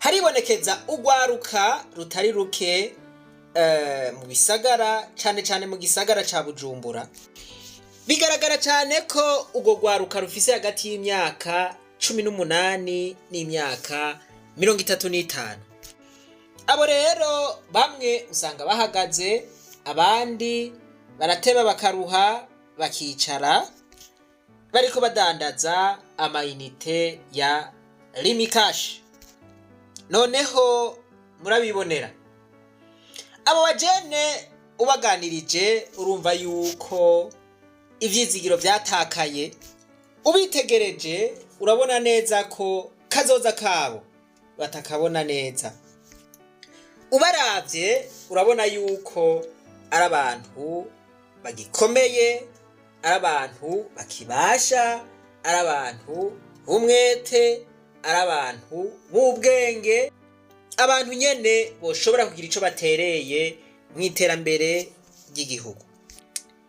Haribonekeza urwaruka rutari ruke mu bisagara, cane cane mu gisagara ca Bujumbura. Bigaragara cane ko urwo rwaruka rufise hagati y'imyaka 18 n'imyaka 35. Abo rero bamwe usanga bahagaze, abandi barateba bakaruha bakicara, bariko badandaza amayinite ya Lumicash. Noneho murabibonera, abo bajene ubaganirije urumva yuko ivyizigiro vyatakaye. Ubitegereje urabona neza ko kazoza kabo batakabona neza. Ubaravye urabona yuko ari abantu bagikomeye, ari abantu bakibasha, ari abantu b'umwete, ari abantu b'ubwenge, abantu nyene boshobora kugira ico batereye mu iterambere ry'igihugu.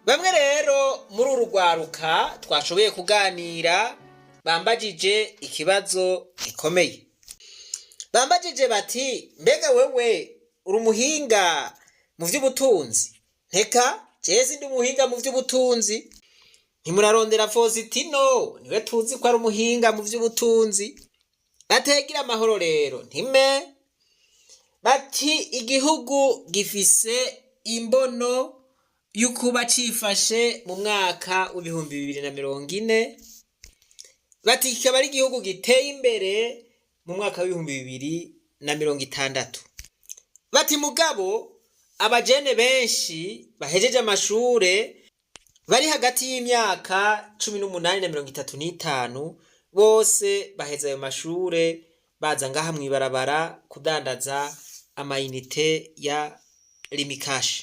Bamwe rero muri uru rwaruka twashoboye kuganira bambajije ikibazo gikomeye. Bambajije bati: "Mbega wewe uri umuhinga mu vy'ubutunzi?" Nteka jewe ndi umuhinga mu vy'ubutunzi, ntimurarondera Fositino, niwe tuzi ko ari umuhinga mu vy'ubutunzi. Bategira amahoro rero ntime. Bati: "Igihugu gifise imbono y'ukuba cifashe mu mwaka w'2040." Bati: "Kikaba ari igihugu giteye imbere mu mwaka w'2060." Bati: "Mugabo abajene benshi bahejeje amashure bari hagati y'imyaka 18 na 35 bose baheza ayo mashure baza ngaha mw'ibarabara kudandaza amayinite ya Lumicash."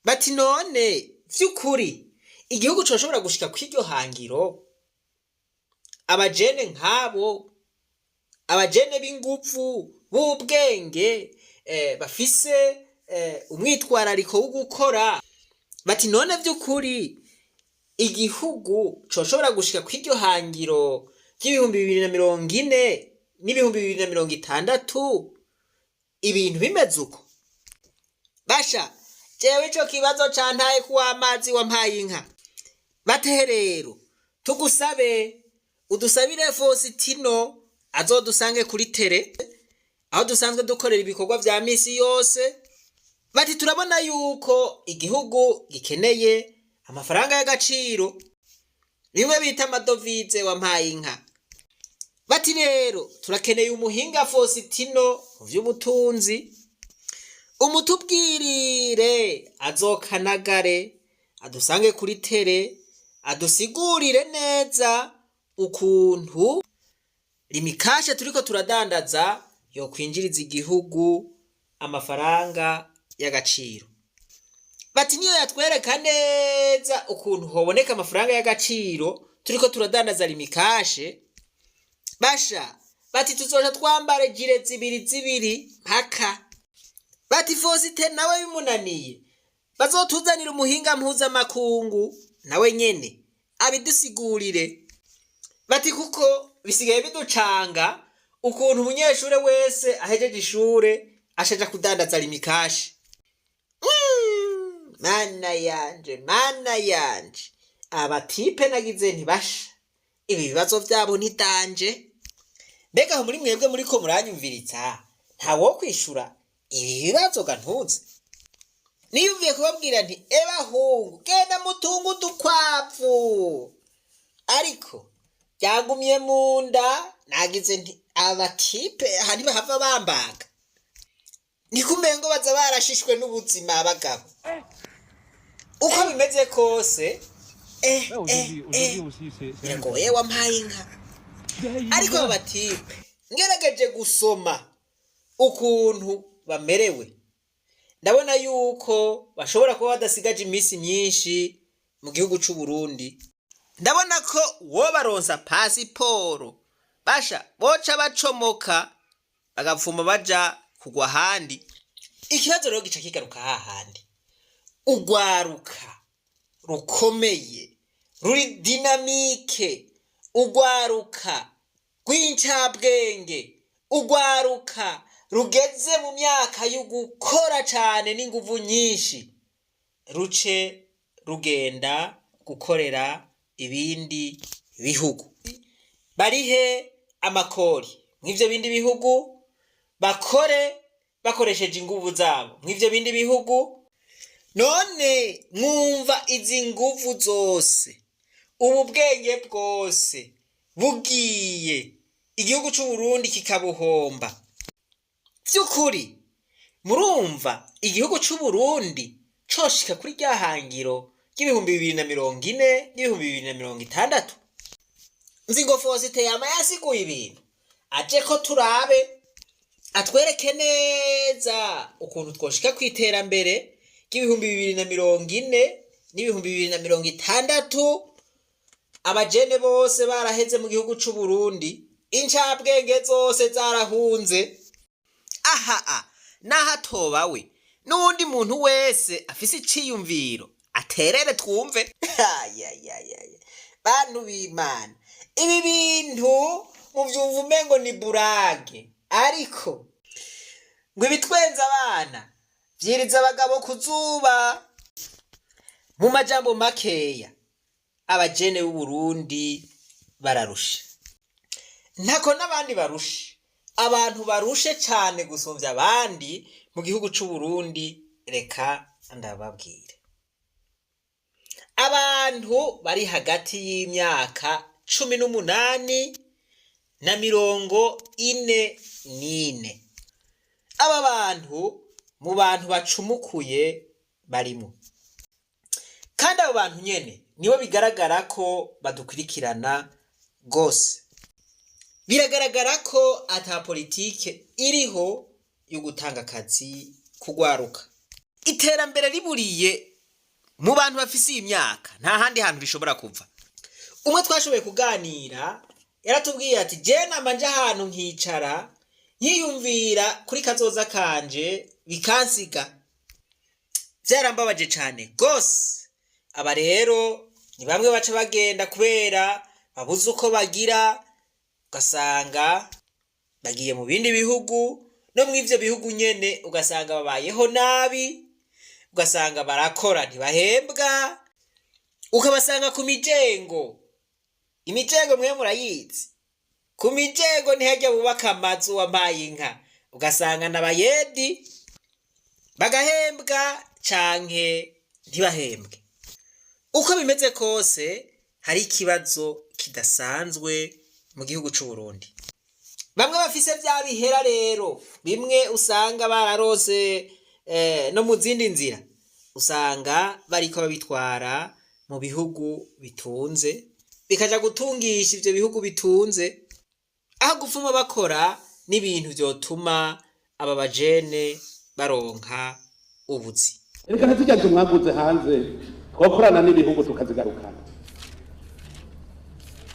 Bati: "None vy'ukuri igihugu coshobora gushika kw'iryo hangiro abajene nk'abo, abajene b'inguvu, b'ubwenge, bafise umwitwarariko wo gukora?" Bati: "None vy'ukuri igihugu coshobora gushika kw'iryo hangiro ry'ibihumbi 2040 n'ibihumbi 2060 ibintu bimeze uko?" Basha, jewe ico kibazo cantaye kuw'amazi wampaye inka. Batehe rero tugusabe udusabire Fositino azodusange kuri terrain aho dusanzwe dukorera ibikorwa vya misi yose. Bati: "Turabona yuko igihugu gikeneye amafaranga y'agaciro, bimwe bita amadovize." Wampaye inka. Bati: "Rero turakeneye umuhinga Fositino mu vy'ubutunzi, umutubwirire azokanagare adusange kuri terrain, adusigurire neza ukuntu Lumicash turiko turadandaza yokwinjiriza igihugu amafaranga y'agaciro." Bati: "Niyo yatwereka neza ukuntu hoboneka amafaranga y'agaciro turiko turadandaza Lumicash, basha," bati, "tuzoca twambara gilet zibiri zibiri mpaka." Bati: "Fosite nawe bimunaniye, bazotuzanira umuhinga mpuzamakungu nawe nyene abidusigurire." Bati: "Kuko bisigaye biducanga ukuntu umunyeshure wese ahejeje ishure ashaja kudandaza Lumicash." Mana yanje, mana yanje, abatipe nagize ntibasha ibi bibazo vyabo ntidanje. Mbega aho muri mwebwe muriko muranyumviriza ntawo kwishura ibi bibazo ga ntuzi? Niyumviye kubabwira nti: "Ebahungu, genda mutunga udukwavu," ariko byagumye mu nda. Nagize nti: "Abatipe aha ntibahava bambaga." Nikumengo baza barashishwe n'ubuzima abagabo. Uko bimeze kose, Ouais, aujourd'hui, aujourd'hui aussi, c'est biragoye wampaye inka. Ariko abo batipe ngerageje gusoma ukuntu bamerewe, ndabona yuko bashobora kuba badasigaje iminsi myinshi mu gihugu c'u Burundi. Ndabona ko wobaronsa pasiporo, basha, boca bacomoka bagapfuma baja kugwa ahandi. Ikibazo rero gica kigaruka hahandi: urwaruka rukomeye, ruri dynamique, urwaruka rw'incabwenge, Urwaruka rugeze mu myaka yo gukora cane n'inguvu nyinshi ruce rugenda gukorera ibindi bihugu, barihe amakori mw'ivyo bindi bihugu, bakore bakoresheje inguvu zabo mw'ivyo bindi bihugu. None mwumva izi nguvu zose, ubu bwenge bwose bugiye, igihugu c'Uburundi kikabuhomba, vy'ukuri murumva igihugu c'Uburundi coshika kuri rya hangiro ry'ibihumbi 2040 n'ibihumbi 2060? Nzi ngo Faustin yama yasiguye ibintu, aje ko turabe atwereke neza ukuntu twoshika kw'iterambere ry'ibihumbi 2040 n'ibihumbi 2060, abajene bose baraheze mu gihugu c'Uburundi, incabwenge zose zarahunze. Aha a naho atoba we, n'uwundi muntu wese afise iciyumviro aterere twumve. Ayayayaya, bantu b'Imana, ibi bintu muvyumva umengo ni blague, ariko ngo ibitwenza abana vyiriza abagabo ku zuba. Mu majambo makeya, abajene b'Uburundi bararushe, ntako n'abandi barushe. Abantu barushe cane gusumvya abandi mu gihugu c'Uburundi, reka ndababwire, abantu bari hagati y'imyaka 18 na 44. Aba bantu mu bantu bacumukuye barimo, kandi abo bantu nyene nibo bigaragara ko badukurikirana gose. Biragaragara ko ata politike iriho yo gutanga akazi kugwaruka. Iterambere riburiye mu bantu bafise iyi myaka, nta handi hantu rishobora kuva. Umwe twashoboye kuganira yaratubwiye ati: "Je nama nja ahantu nkicara nkiyumvira kuri kazoza kanje, bikansiga vyarambabaje cane gose." Aba rero ni bamwe baca bagenda kubera babuze uko bagira, ugasanga bagiye mu bindi bihugu, no mw'ivyo bihugu nyene ugasanga babayeho nabi, ugasanga barakora ntibahembwa, ukabasanga ku mijengo. Imijengo mwe murayizi, ku mijengo ntihajya bubaka amazu, wampaye inka, ugasanga n'abayedi bagahembwa canke ntibahembwe. Uko bimeze kose, hari ikibazo kidasanzwe mu gihugu c'Uburundi. Bamwe bafise vya bihera rero bimwe usanga bararose no mu zindi nzira, usanga bariko babitwara mu bihugu bitunze, bikaja gutungisha ivyo bihugu bitunze, aho gupfuma bakora n'ibintu vyotuma aba bajene baronka ubuzi. Reka ntizijya nzu mwaguze hanze, twakorana n'ibihugu tukazigarukana.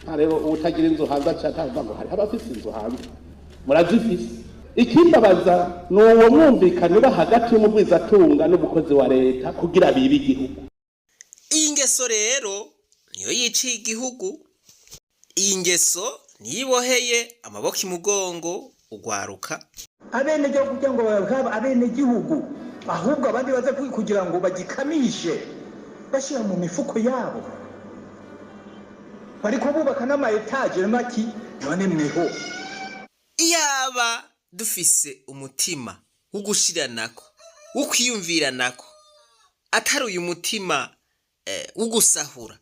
Nta rero uwutagira inzu hanze aca atavuga ngo hariho abafise inzu hanze. Murazifise. Ikimbabaza ni uwo mwumvikano uba hagati y'umugwizatunga n'umukozi wa leta kugira bibe igihugu. Iyi ngeso rero niyo yiciye igihugu, iyi ngeso niyo iboheye amaboko imugongo ugwaruka. Abenegihugu kugira ngo babe abenegihugu, ahubwo abandi baza kugira ngo bagikamishe bashyira mu mifuko yabo, bariko bubaka n'ama étages maki. None mweho? Iyaba dufise umutima wo gushiranako, wo kwiyumviranako, atari uyu mutima wo gusahura.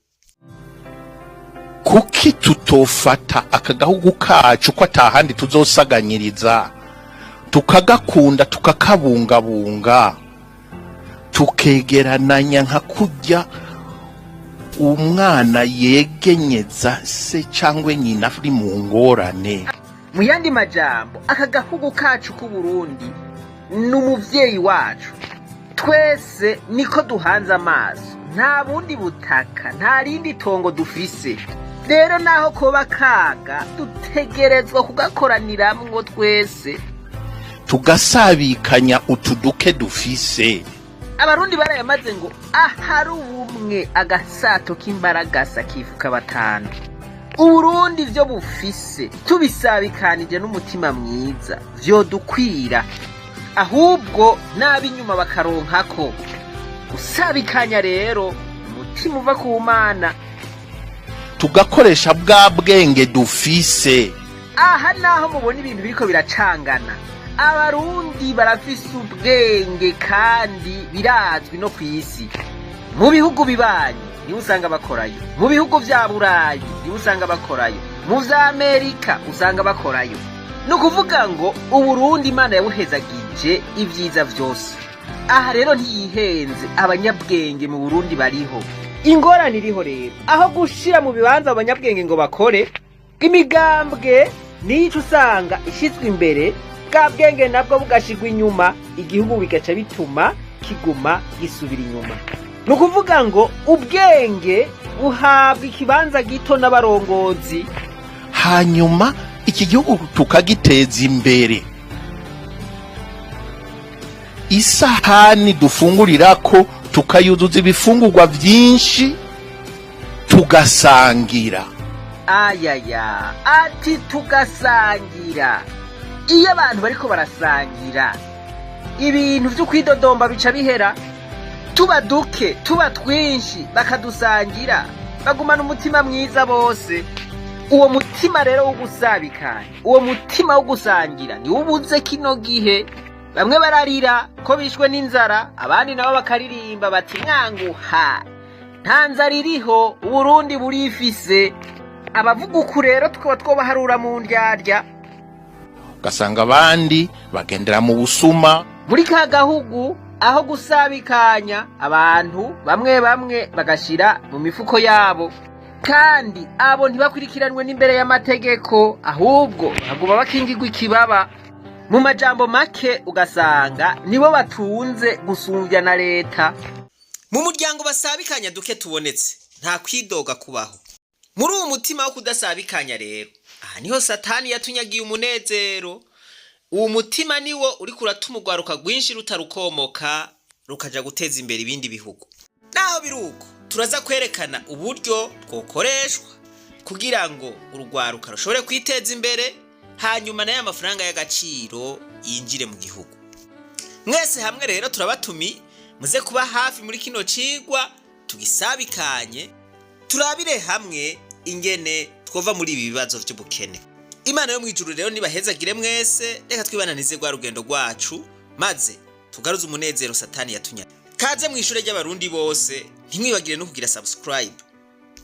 Kuki tutofata aka gahugu kacu ko atahandi tuzosaganyiriza, tukagakunda, tukakabungabunga, tukegerananya nka kurya umwana yegenyeza se cyangwa nyina ari mu ngorane? Mu yandi majambo, aka gahugu kacu k'Uburundi ni umuvyeyi wacu twese, niko duhanze amaso. Nta bundi butaka, nta rindi tongo dufise. Rero naho koba kaga, dutegerezwa kugakoraniramwo twese, tugasabikanya utu duke dufise. Abarundi barayamaze ngo ahari ubumwe, agasato k'imbaragasa kifuka batanu. Uburundi ivyo bufise tubisabikanije n'umutima mwiza vyodukwira, ahubwo n'ab'inyuma bakaronkako. Gusabikanya rero umutima uva ku Mana. Tugakoresha bwa bwenge dufise. Aha naho mubona ibintu biriko biracangana. Abarundi barafise ubwenge kandi birazwi no kw'isi. Mu bihugu bibanyi niho usanga bakorayo, mu bihugu vya Burayi niho usanga bakorayo, mu vya Amerika usanga bakorayo. Ni ukuvuga ngo Uburundi Imana yabuhezagije ibyiza vyose. Aha rero ntiyihenze, abanyabwenge mu Burundi bariho. Ingorane iriho rero, aho gushira mu bibanza abanyabwenge ngo bakore, imigambwe niyo usanga ishyizwe imbere, bwa bwenge nabwo bugashigwa inyuma, igihugu bigaca bituma kiguma gisubira inyuma. Ni ukuvuga ngo ubwenge buhabwa ikibanza gito n'abarongozi. Hanyuma iki gihugu tukagiteza imbere. Isahani dufungurirako tukayuzuza ibifungurwa byinshi, tugasangira. Ayaya, ati tugasangira. Iyo abantu bariko barasangira, ibintu vyo kwidodomba bica bihera. Tuba duke, tuba twinshi, bakadusangira, bagumana umutima mwiza bose. Uwo mutima rero wo gusabikanya, uwo mutima wo gusangira niwo ubuze kino gihe. Bamwe bararira ko bishwe n'inzara, abandi nabo bakaririmba bati: "Mwanguha, nta nzara iriho, Uburundi burifise." Abavuga uku rero tukaba twobaharura mu ndyarya. Ugasanga abandi bagendera mu busuma. Muri ka gahugu, aho gusabikanya, abantu bamwe bamwe bagashira mu mifuko yabo, kandi abo ntibakurikiranwe n'imbere y'amategeko, ahubwo baguma bakingirwa ikibaba. Mu majambo make, ugasanga nibo batunze gusumvya na leta. Mu muryango basabikanya duke tubonetse, nta kwidoga kubaho. Muri uwo mutima wo kudasabikanya rero, aha niho Satani yatunyagiye umunezero. Uwo mutima niwo uriko uratuma urwaruka rwinshi rutarukomoka rukaja guteza imbere ibindi bihugu. Naho biri uko, turaza kwerekana uburyo bwokoreshwa kugira ngo urwaruka rushobore kwiteza imbere, hanyuma nayo amafaranga y'agaciro yinjire mu gihugu. Mwese hamwe rero turabatumiye, muze kuba hafi muri kino cigwa, tugisabikanye, turabire hamwe ingene twova muri ibi bibazo vy'ubukene. Imana yo mwijuru rero nibahezagire mwese. Reka twibananize rwa rugendo rwacu, maze tugaruze umunezero Satani yatunyaze. Kaze mu ishure ry'Abarundi bose. Ntimwibagire no kugira subscribe.